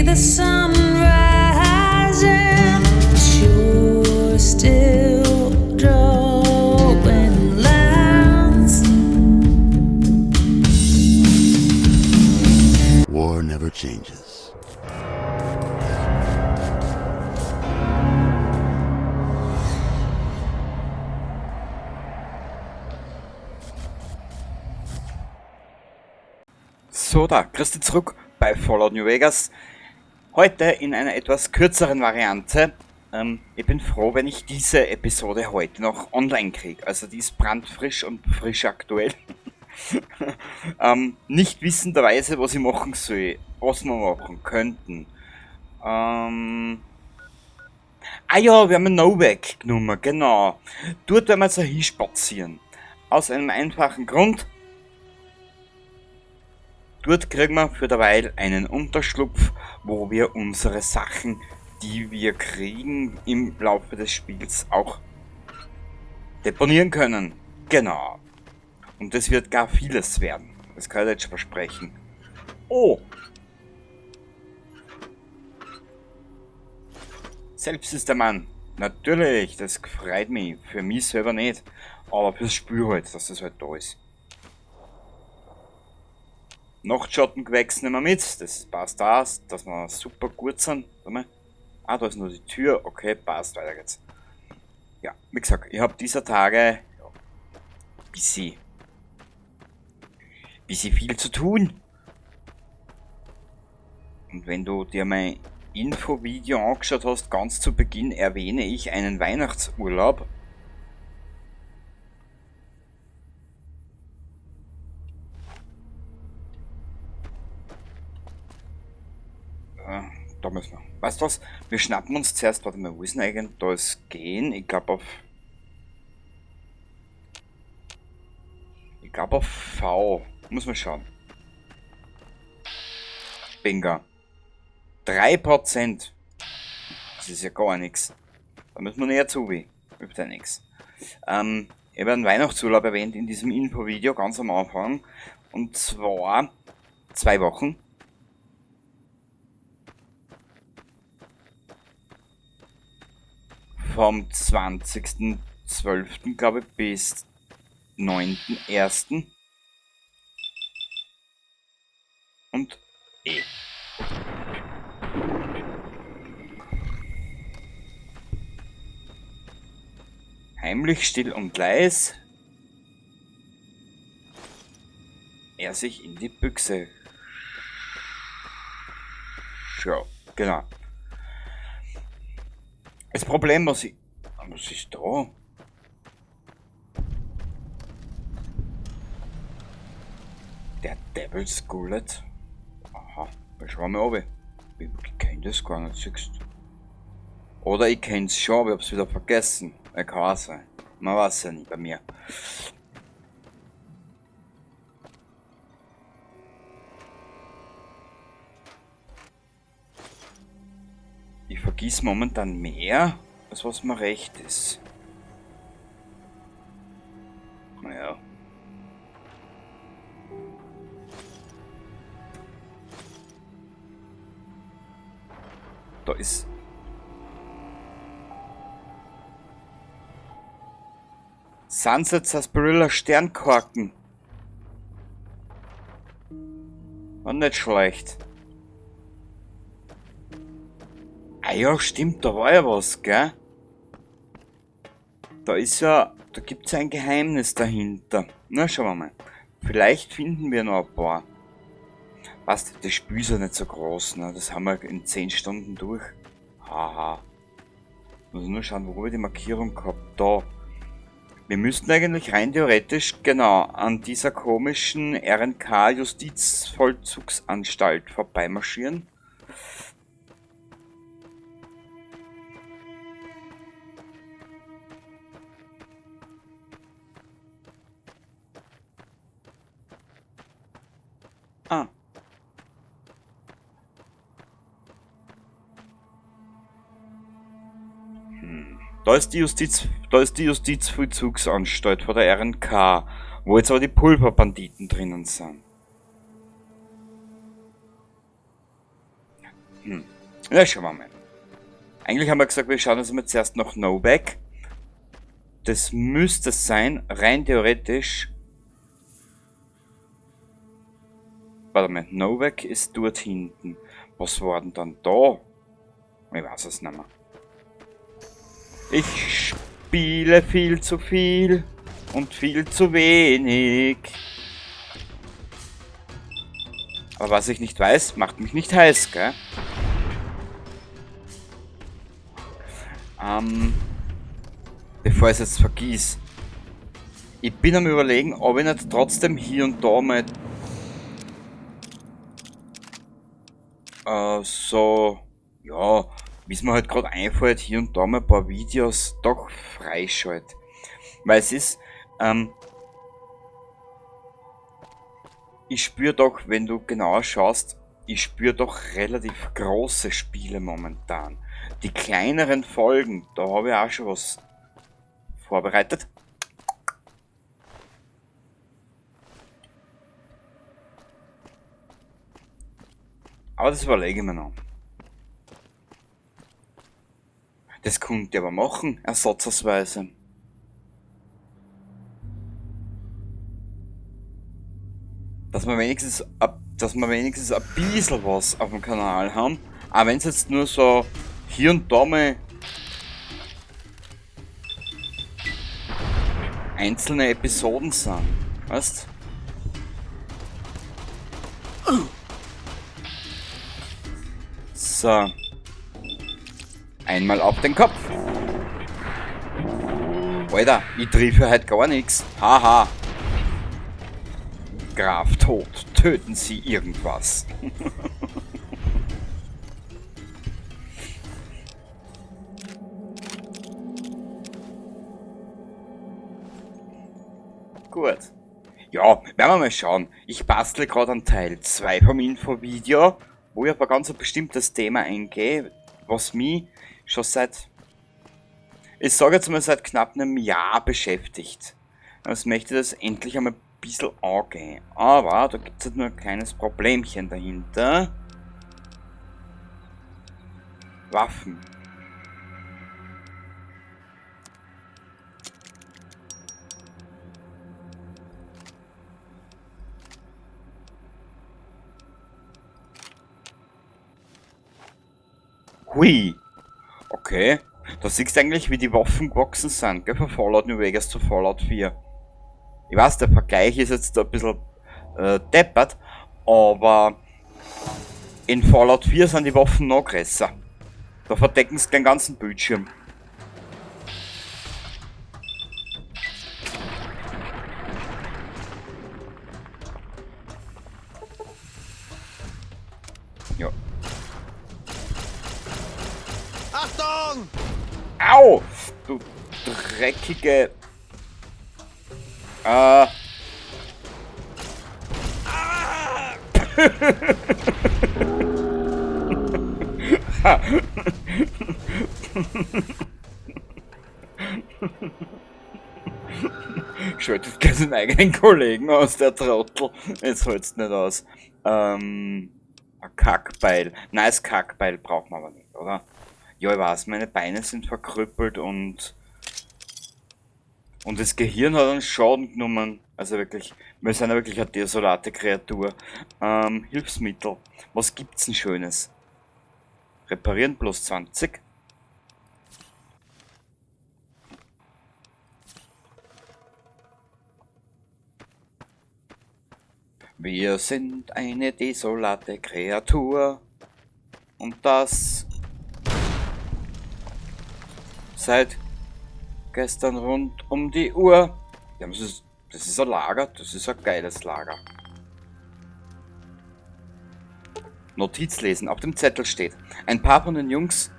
the sun rising, but you're still drawing lines. War never changes. So da, grüß dich zurück bei Fallout New Vegas. Heute in einer etwas kürzeren Variante. Ich bin froh, wenn ich diese Episode heute noch online krieg. Also die ist brandfrisch und frisch aktuell. Nicht wissenderweise, was ich machen soll, was wir machen könnten. Ah ja, wir haben einen Novak genommen, genau. Dort werden wir jetzt hinspazieren. Aus einem einfachen Grund. Dort kriegen wir für derweil einen Unterschlupf, wo wir unsere Sachen, die wir kriegen, im Laufe des Spiels auch deponieren können. Genau. Und das wird gar vieles werden. Das kann ich jetzt schon versprechen. Oh! Selbst ist der Mann. Natürlich, das freut mich. Für mich selber nicht. Aber fürs Spiel halt, dass das halt da ist. Nachtschattengewächs nehmen wir mit. Das passt auch, dass wir super gut sind. Warte mal. Ah, da ist nur die Tür. Okay, passt. Weiter geht's. Ja, wie gesagt, ich hab dieser Tage bisschen viel zu tun. Und wenn du dir mein Infovideo angeschaut hast, ganz zu Beginn erwähne ich einen Weihnachtsurlaub. Da müssen wir. Weißt du was? Wir schnappen uns zuerst, warte mal, wo ist denn eigentlich da ist gehen? Ich glaub auf. Ich glaub auf V. Muss man schauen. Bingo. 3%. Das ist ja gar nix. Da müssen wir näher zu, wie. Übt ja nix. Ich habe einen Weihnachtsurlaub erwähnt in diesem Infovideo ganz am Anfang. Und zwar 2 Wochen. Vom 20.12, glaub ich, bis 9.1. Und E. Heimlich, still und leis. Er sich in die Büchse. Ja, genau. Das Problem, was ich... Was ist da? Der Devil's Gullet. Aha, da schauen wir runter. Ich kenn das gar nicht, siehst du. Oder ich kenn's schon, aber ich hab's wieder vergessen. Ja, kann auch sein. Man weiß ja nicht bei mir. Ich vergiss momentan mehr, als was mir recht ist. Naja. Da ist... Sunset Sarsaparilla Sternkorken. War nicht schlecht. Ah ja, stimmt, da war ja was, gell? Da ist ja, da gibt's ja ein Geheimnis dahinter. Na, schauen wir mal. Vielleicht finden wir noch ein paar. Weißt, das Spiel ist ja nicht so groß, ne? Das haben wir in 10 Stunden durch. Haha. Muss nur schauen, wo hab ich die Markierung gehabt. Da. Wir müssten eigentlich rein theoretisch, genau, an dieser komischen R N K Justizvollzugsanstalt vorbeimarschieren. Ah. Da ist die Justiz, da ist die Justizvollzugsanstalt von der RNK, wo jetzt aber die Pulverbanditen drinnen sind. Ja, schauen wir mal. Eigentlich haben wir gesagt, wir schauen uns mal zuerst noch Novac. Das müsste sein, rein theoretisch. Warte mal, Novac ist dort hinten. Was war denn dann da? Ich weiß es nicht mehr. Ich spiele viel zu viel und viel zu wenig. Aber was ich nicht weiß, macht mich nicht heiß, gell? Bevor ich es jetzt vergiss. Ich bin am Überlegen, ob ich nicht trotzdem hier und da mal so, ja, wie es mir halt grad einfällt, hier und da mal ein paar Videos doch freischalte. Weil es ist, ich spür doch, wenn du genauer schaust, ich spür doch relativ große Spiele momentan. Die kleineren Folgen, da habe ich auch schon was vorbereitet. Aber das überlege ich mir noch. Das könnt ihr aber machen, ersatzweise. Dass wir wenigstens ein bisschen was auf dem Kanal haben. Auch wenn's jetzt nur so hier und da mal einzelne Episoden sind. Weißt? So. Einmal auf den Kopf. Alter, ich treffe halt gar nix. Haha. Graf tot. Töten Sie irgendwas. Gut. Ja, werden wir mal schauen. Ich bastle grad an Teil 2 vom Infovideo, wo ich auf ein ganz bestimmtes Thema eingehe, was mich schon seit, ich sag jetzt mal seit knapp einem Jahr beschäftigt. Das möchte ich das endlich einmal ein bisschen angehen. Aber da gibt's halt nur ein kleines Problemchen dahinter. Waffen. Hui. Okay. Da siehst du eigentlich, wie die Waffen gewachsen sind, gell? Von Fallout New Vegas zu Fallout 4. Ich weiß, der Vergleich ist jetzt ein bisschen deppert, aber in Fallout 4 sind die Waffen noch größer. Da verdecken sie den ganzen Bildschirm. Ja. Achtung! Au! Du dreckige... Schaltet gleich seinen eigenen Kollegen aus, der Trottel. Jetzt halt's nicht aus. Ein Kackbeil. Nein, das Kackbeil braucht man aber nicht, oder? Ja, ich weiß, meine Beine sind verkrüppelt und das Gehirn hat einen Schaden genommen. Also wirklich, wir sind ja wirklich eine desolate Kreatur. Hilfsmittel. Was gibt's denn Schönes? Reparieren plus 20. Wir sind eine desolate Kreatur. Und das seit gestern rund um die Uhr. Ja, das ist ein Lager, das ist ein geiles Lager. Notiz lesen. Auf dem Zettel steht, ein paar von den Jungs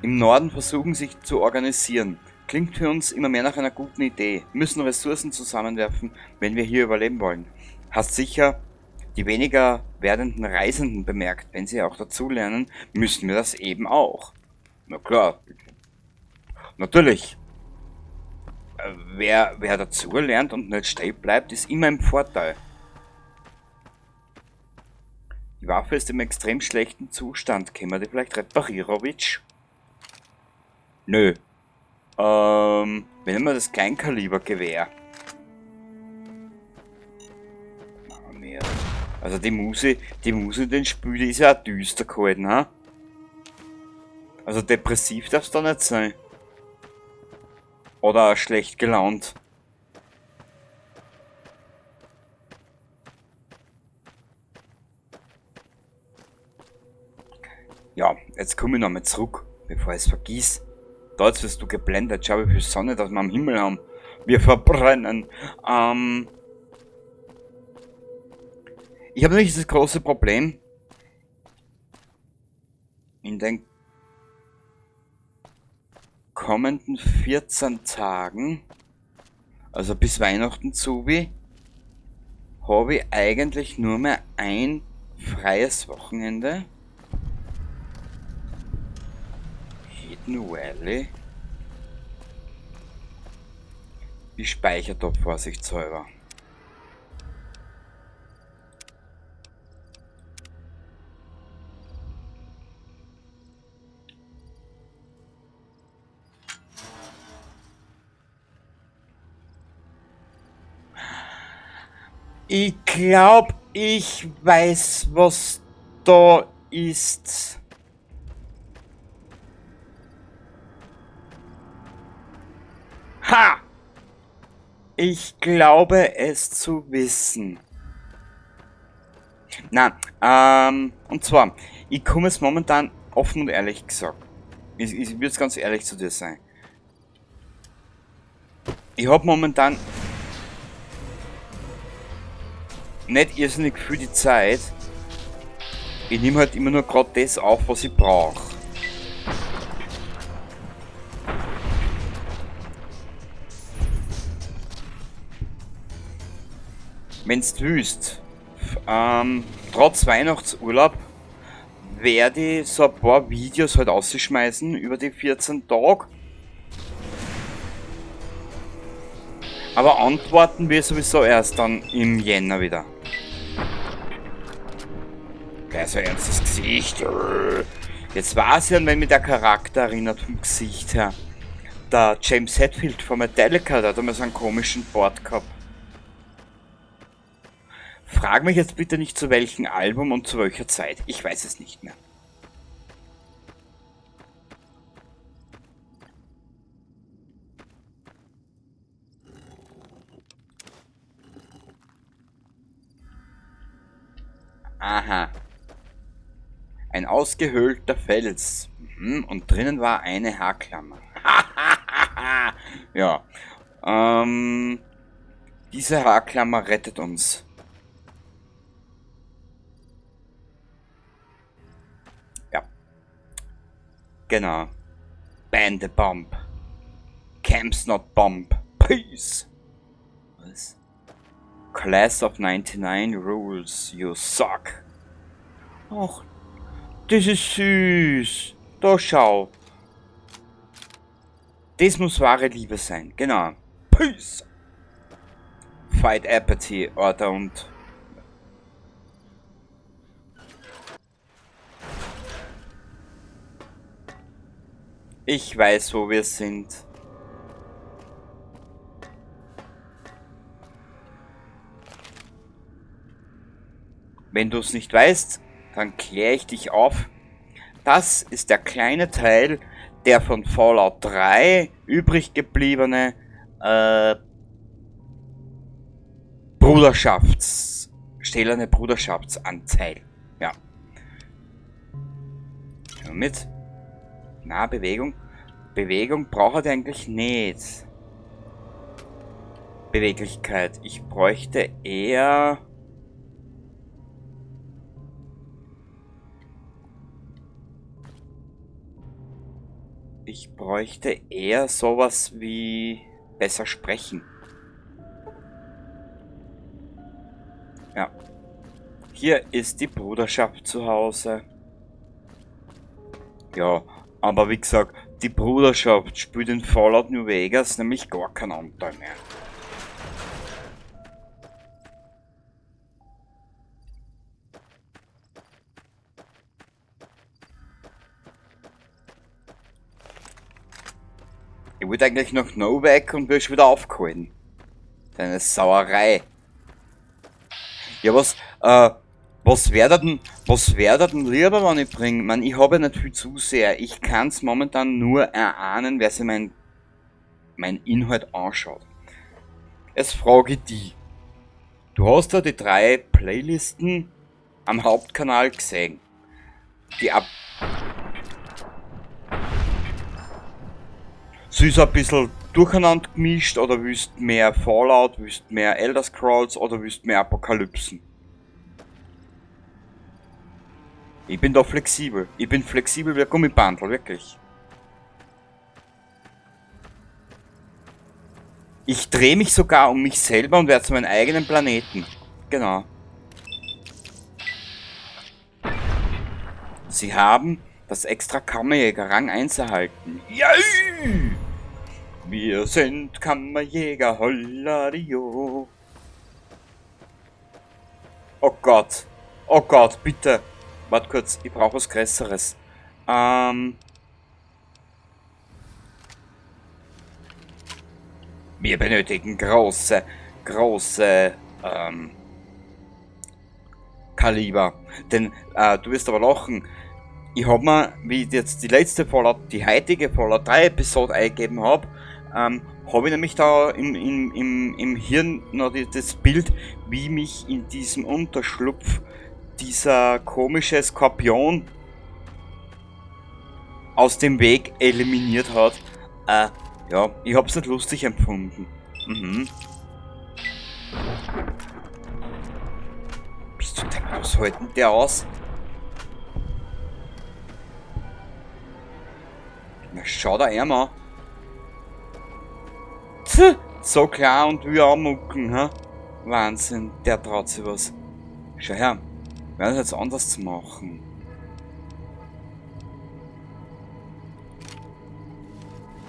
im Norden versuchen sich zu organisieren. Klingt für uns immer mehr nach einer guten Idee. Müssen Ressourcen zusammenwerfen, wenn wir hier überleben wollen. Hast sicher die weniger werdenden Reisenden bemerkt. Wenn sie auch dazulernen, müssen wir das eben auch. Na klar. Natürlich. Wer dazulernt und nicht stehen bleibt, ist immer im Vorteil. Die Waffe ist im extrem schlechten Zustand. Können wir die vielleicht reparieren, Witch? Nö. Wir nehmen das Kleinkalibergewehr. Also die Muse in den Spielen, die ist ja auch düster gehalten, ha? Also depressiv darf's da nicht sein. Oder schlecht gelaunt. Ja, jetzt komme ich nochmal zurück, bevor ich's vergiss. Da jetzt wirst du geblendet. Schau, wie viel Sonne das wir am Himmel haben. Wir verbrennen. Ich habe nämlich das große Problem, in den kommenden 14 Tagen, also bis Weihnachten zu, habe ich eigentlich nur mehr ein freies Wochenende. Hidden Valley. Ich speichere da vorsichtshalber. Ich glaub, ich weiß, was da ist. Ha! Ich glaube es zu wissen. Na, und zwar, ich komme es momentan offen und ehrlich gesagt. Ich würd's ganz ehrlich zu dir sein. Ich hab momentan nicht irrsinnig viel die Zeit. Ich nehme halt immer nur grad das auf, was ich brauch. Wenn's du willst, trotz Weihnachtsurlaub werde ich so ein paar Videos halt rausschmeißen über die 14 Tage. Aber antworten wir sowieso erst dann im Jänner wieder. Gleich so ernstes Gesicht. Jetzt weiß ich, wenn mich der Charakter erinnert vom Gesicht her. Der James Hetfield von Metallica, der hat immer so einen komischen Bart gehabt. Frag mich jetzt bitte nicht zu welchem Album und zu welcher Zeit. Ich weiß es nicht mehr. Aha. Ein ausgehöhlter Fels. Und drinnen war eine Haarklammer. Ja. Diese Haarklammer rettet uns. Ja. Genau. Ban the bomb. Camps not bomb. Peace. Was? Class of 99 rules. You suck. Ach, das ist süß. Da schau. Das muss wahre Liebe sein. Genau. Peace. Fight Apathy, Order und... Ich weiß, wo wir sind. Wenn du's nicht weißt, dann kläre ich dich auf. Das ist der kleine Teil, der von Fallout 3 übrig gebliebene stählerne Bruderschaftsanteil. Ja. Hör mit. Na, Bewegung. Bewegung braucht er eigentlich nicht. Beweglichkeit. Ich bräuchte eher... Ich bräuchte eher sowas wie besser sprechen. Ja. Hier ist die Bruderschaft zu Hause. Ja, aber wie gesagt, die Bruderschaft spielt in Fallout New Vegas nämlich gar keinen Anteil mehr. Ich wollte eigentlich noch Novak und wirst wieder aufgehalten. Deine Sauerei. Ja, was wär da denn, was wär da denn lieber, wenn ich bringe? Ich mein, ich habe ja nicht viel zu sehr. Ich kann's momentan nur erahnen, wer sich mein Inhalt anschaut. Jetzt frage ich dich. Du hast da die 3 Playlisten am Hauptkanal gesehen. Die ab. Sie ist ein bisschen durcheinander gemischt, oder willst mehr Fallout, willst mehr Elder Scrolls oder willst mehr Apokalypsen? Ich bin da flexibel. Ich bin flexibel wie ein Gummibandel, wirklich. Ich drehe mich sogar um mich selber und werde zu meinem eigenen Planeten. Genau. Sie haben das extra Kammerjäger Rang 1 erhalten. Jai! Wir sind Kammerjäger, holladio. Oh Gott. Oh Gott, bitte. Warte kurz, ich brauche was Größeres. Wir benötigen große, große Kaliber. Denn du wirst aber lachen. Ich hab mir, wie ich jetzt die letzte Fallout, die heutige Fallout 3 Episode eingegeben hab, hab ich nämlich da im Hirn noch das Bild, wie mich in diesem Unterschlupf dieser komische Skorpion aus dem Weg eliminiert hat. Ja, ich hab's nicht lustig empfunden. Bist du deppert, was hält denn der aus? Na, schau da einmal. Tch, so klar und wie anmucken, hä? Wahnsinn, der traut sich was. Schau her, wir werden das jetzt anders machen.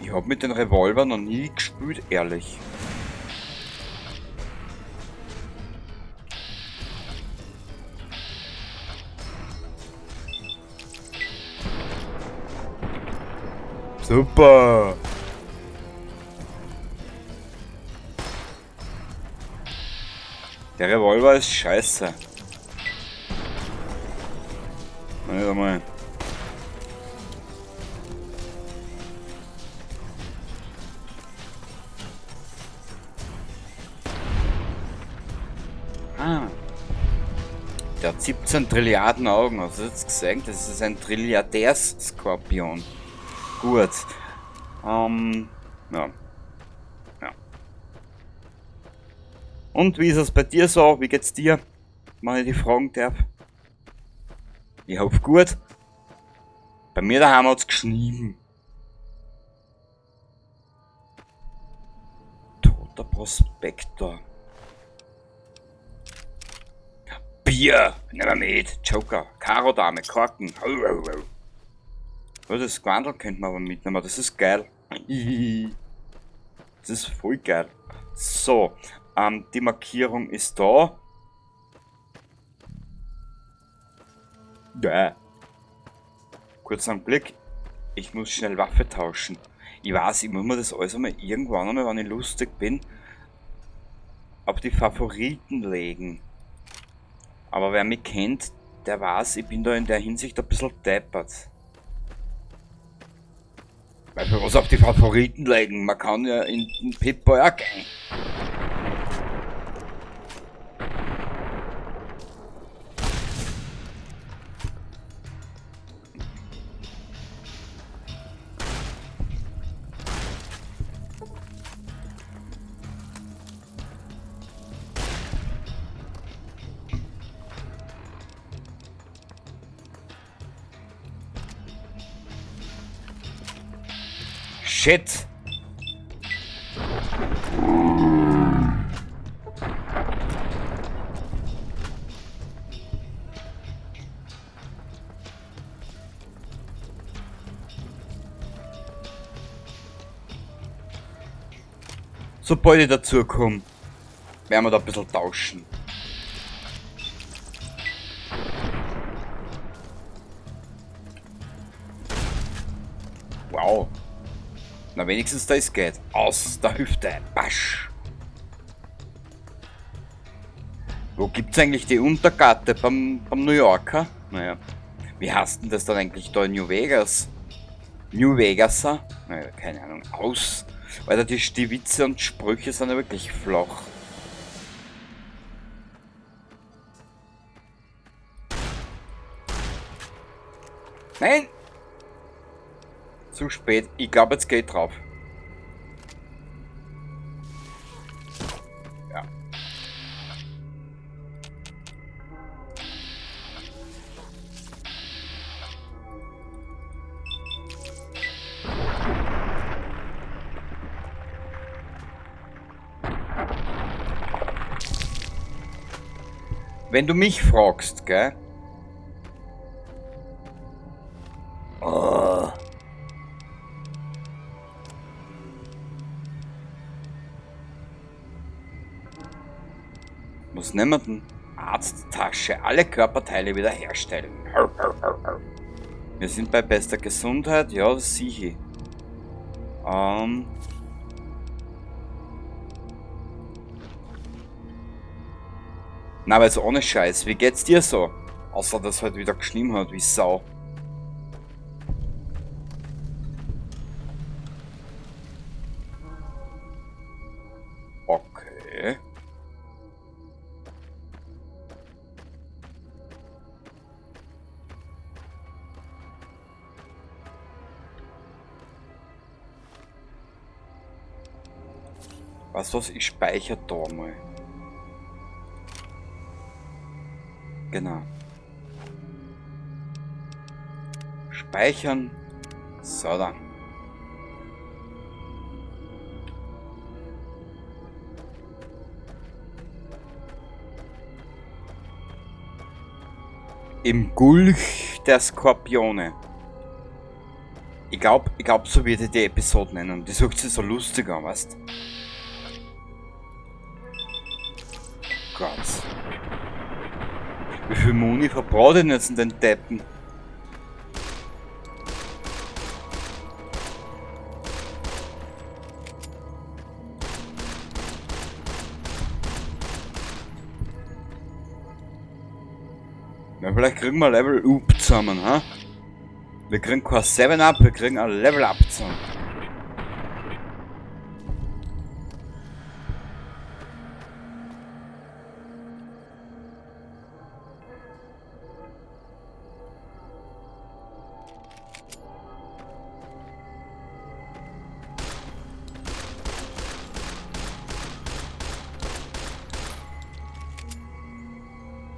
Ich hab mit den Revolver noch nie gespielt, ehrlich. Super! Der Revolver ist scheiße. Nicht einmal. Ah. Der hat 17 Trilliarden Augen, hast du das jetzt gesehen? Das ist ein Trilliardärs-Skorpion. Gut. Ja. Ja. Und wie ist es bei dir so? Wie geht's dir? Wenn ich dich fragen darf. Ich hoffe gut. Bei mir daheim hat's geschnien. Toter Prospektor. Bier! Nehmen wir mit. Joker. Karo Dame. Korken. Au, au, au. Ja, das Gewandel könnte man aber mitnehmen. Das ist geil. Das ist voll geil. So. Die Markierung ist da. Ja. Kurz einen Blick. Ich muss schnell Waffe tauschen. Ich weiß, ich muss mir das alles einmal irgendwann einmal, wenn ich lustig bin, auf die Favoriten legen. Aber wer mich kennt, der weiß, ich bin da in der Hinsicht ein bisschen deppert. Weil für was auf die Favoriten legen? Man kann ja in den Pip-Boy auch gehen. Shit! Sobald ich dazu komme, werden wir da ein bisschen tauschen. Wow. Na, wenigstens das geht. Aus der Hüfte. Pasch. Wo gibt's eigentlich die Unterkarte beim New Yorker? Naja. Wie heißt denn das dann eigentlich da in New Vegas? New Vegaser? Naja, keine Ahnung. Aus. Weil die Witze und Sprüche sind ja wirklich flach. Nein! Zu spät. Ich glaube, jetzt geht drauf. Ja. Wenn du mich fragst, gell? Oh. Was nehmen wir denn? Arzttasche. Alle Körperteile wiederherstellen. Wir sind bei bester Gesundheit. Ja, das sehe ich. Na, aber jetzt ohne Scheiß. Wie geht's dir so? Außer, dass halt wieder geschnien hat, wie Sau. Okay. Weißt du was? Ich speichere da mal. Genau. Speichern. So dann. Im Gulch der Skorpione. Ich glaub, so wird ich die Episode nennen. Die sucht sich so lustig an, weißt? Gott. Wie viel Muni verbraucht denn jetzt in den Deppen? Na, vielleicht kriegen wir Level Up zusammen, ha? Wir kriegen kein 7-Up, wir kriegen ein Level Up zusammen.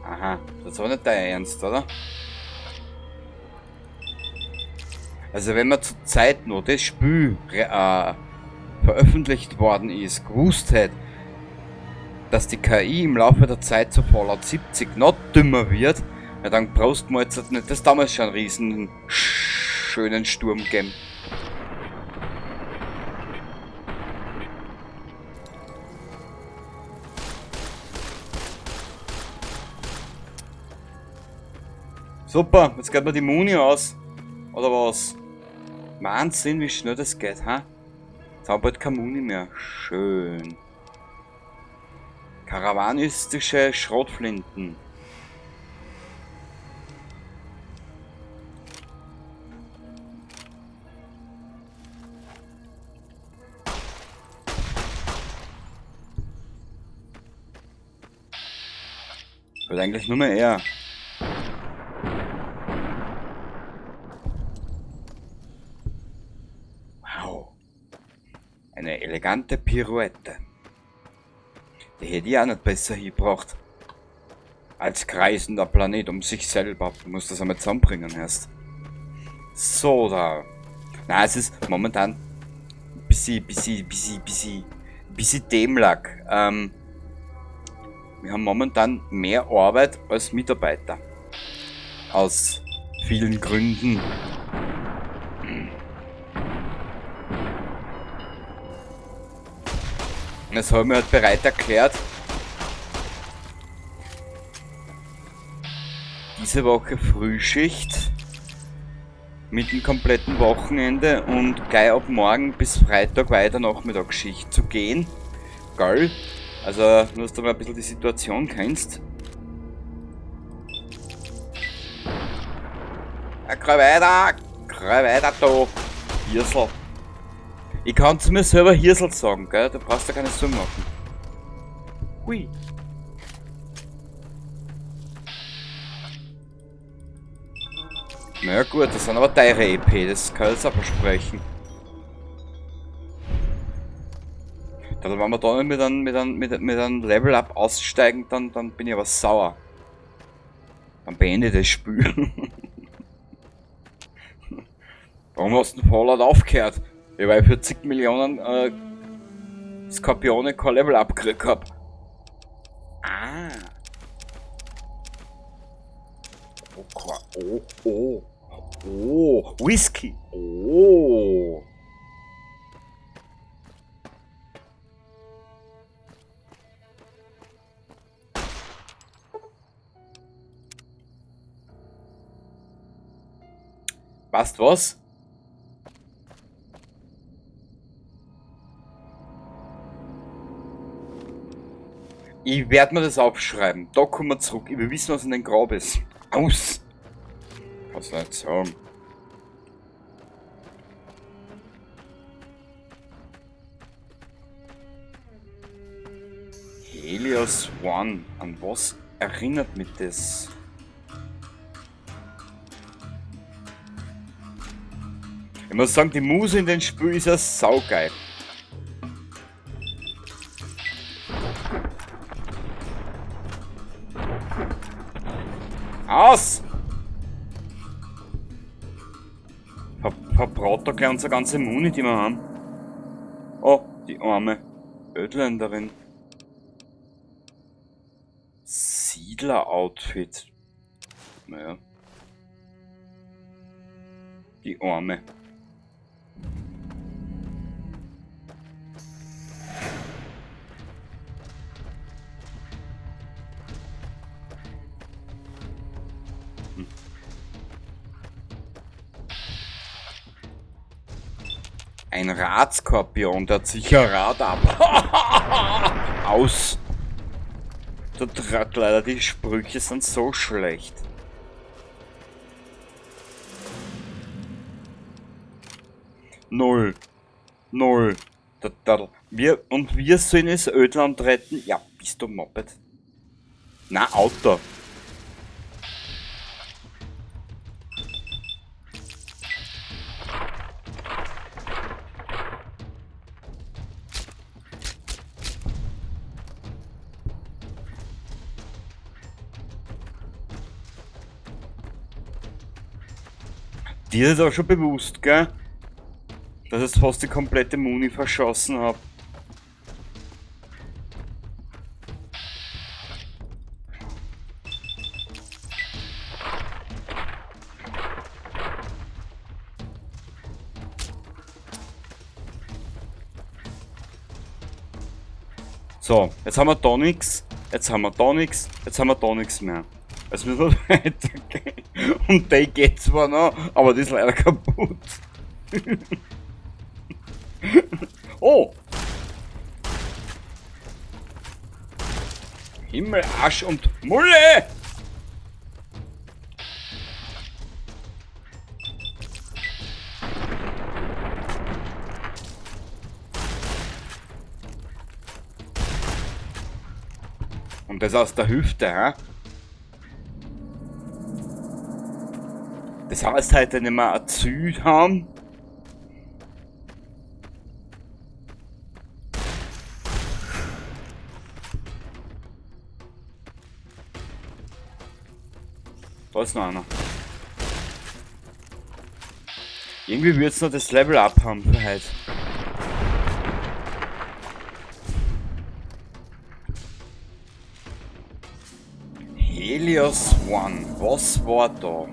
Aha, das war nicht dein Ernst, oder? Also wenn man zur Zeit noch das Spiel veröffentlicht worden ist, gewusst hätte, dass die KI im Laufe der Zeit zu Fallout 70 noch dümmer wird, ja, dann brauchst du jetzt nicht das damals schon einen riesen schönen Sturm geben. Super, jetzt geht mir die Muni aus. Oder was? Wahnsinn, wie schnell das geht, ha? Jetzt haben wir bald keine Muni mehr. Schön. Karawanistische Schrotflinten. Wird eigentlich nur mehr er. Wow. Eine elegante Pirouette. Die hätte ich auch nicht besser hingebracht. Als kreisender Planet um sich selber. Du musst das einmal zusammenbringen erst. So, da. Na, es ist momentan ein bisschen dämlich. Wir haben momentan mehr Arbeit als Mitarbeiter. Aus vielen Gründen. Das habe ich mir halt bereit erklärt, diese Woche Frühschicht Mit dem kompletten Wochenende und gleich ab morgen bis Freitag weiter Nachmittagsschicht zu gehen. Geil. Also, nur dass du mal ein bisschen die Situation kennst. Ja, geh weiter! Geh weiter da! Hirsel. Ich kann zu mir selber Hirsel sagen, gell? Du brauchst ja keine Sorgen machen. Hui. Na ja, gut, das sind aber teure EP, das kann ich jetzt auch versprechen. Dann, wenn wir da nicht mit einem Level-Up aussteigen, dann bin ich aber sauer. Dann beende ich das Spiel. Warum hast du den Fallout aufgehört? Ja, weil ich für zig Millionen Skorpione kein Level-Up gekriegt hab. Ah. Oh, oh, oh. Oh, Whisky. Oh. Weißt was? Ich werd mir das aufschreiben. Da kommen wir zurück. Ich will wissen, was in dem Grab ist. Aus! Kannst du nicht sagen. Helios One. An was erinnert mich das? Ich muss sagen, die Muse in dem Spiel ist ja saugeil. Aus! Verbraut da gleich unsere ganze Muni, die wir haben. Oh, die arme Ödländerin. Siedler-Outfit. Naja. Die arme. Ein Radskorpion, der hat sicher Rad ab. Aus. Der Draht leider, die Sprüche sind so schlecht. 0. 0. Und wir sollen das Ödland retten? Ja, bist du Moped? Na, Auto. Dir ist auch schon bewusst, gell? Dass ich fast die komplette Muni verschossen hab. So, jetzt haben wir da nix, jetzt haben wir da nix, jetzt haben wir da nix mehr. Jetzt müssen wir weitergehen. Und der geht zwar noch, aber die ist leider kaputt. Oh! Himmel, Arsch und Mulle! Und das aus der Hüfte, hä? Das heißt heute nicht mehr ein Ziel haben. Da ist noch einer. Irgendwie wird's noch das Level up haben für heute. Helios One, was war da?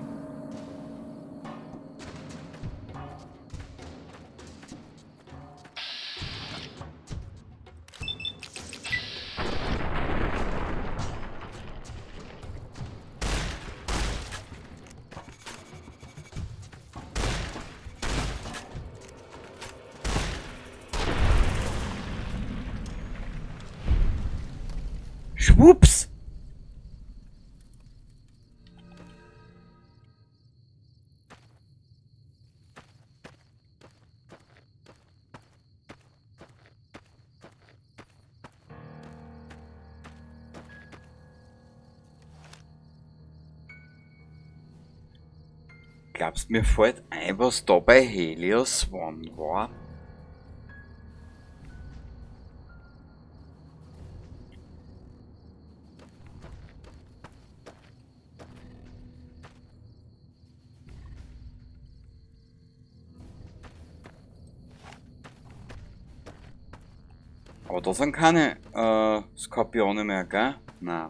Schwupps! Glaubst, mir fällt ein, was da bei Helios One war? Aber da sind keine Skorpione mehr, gell? Nein.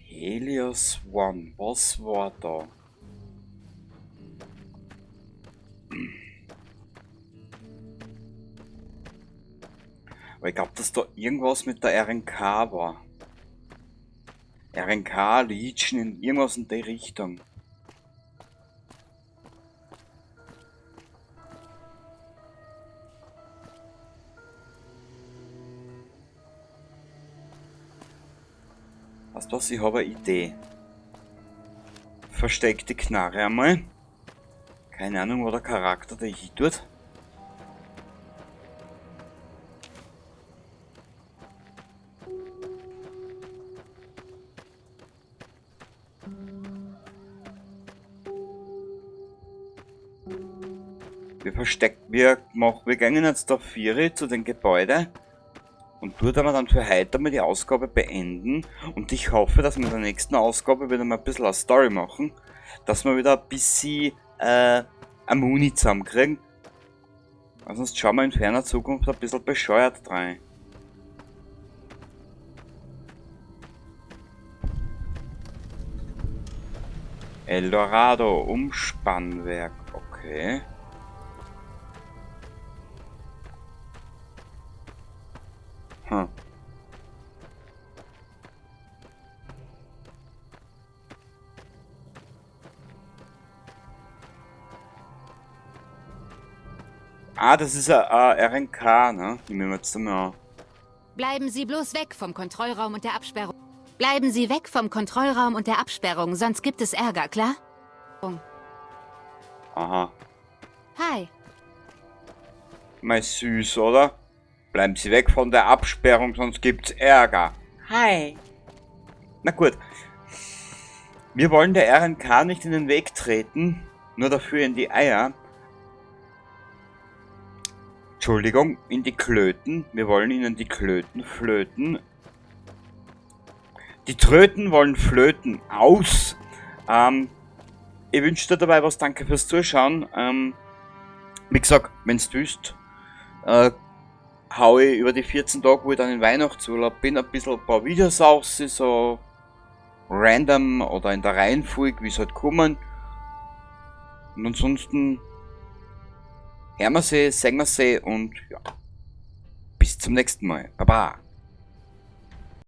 Helios One, was war da? Aber ich glaub, dass da irgendwas mit der RNK war. RNK, Legion, irgendwas in die Richtung. Weißt du was, ich habe eine Idee. Versteck die Knarre einmal. Keine Ahnung, wo der Charakter da hin tut. Wir verstecken, wir machen, wir gehen jetzt da 4 zu den Gebäuden und dort werden wir dann für heute mal die Ausgabe beenden und ich hoffe, dass wir in der nächsten Ausgabe wieder mal ein bisschen eine Story machen, dass wir wieder ein bisschen eine Muni zusammenkriegen. Weil sonst schauen wir in ferner Zukunft ein bisschen bescheuert rein. Eldorado, Umspannwerk, okay. Ah, das ist ein RNK, ne? Die nehmen wir jetzt mal an. Bleiben Sie bloß weg vom Kontrollraum und der Absperrung. Bleiben Sie weg vom Kontrollraum und der Absperrung, sonst gibt es Ärger, klar? Aha. Hi. Mal süß, oder? Bleiben Sie weg von der Absperrung, sonst gibt's Ärger. Hi. Na gut. Wir wollen der RNK nicht in den Weg treten, nur dafür in die Eier. Entschuldigung, in die Klöten. Wir wollen ihnen die Klöten flöten. Die Tröten wollen flöten. Aus! Ich wünsche dir dabei was. Danke fürs Zuschauen. Wie gesagt, wenn's du willst, hau ich über die 14 Tage, wo ich dann in Weihnachtsurlaub bin, ein bisschen ein paar Videos raus, so random oder in der Reihenfolge, wie's halt kommen. Und ansonsten hören wir sie, sehen wir sie und ja, bis zum nächsten Mal. Baba!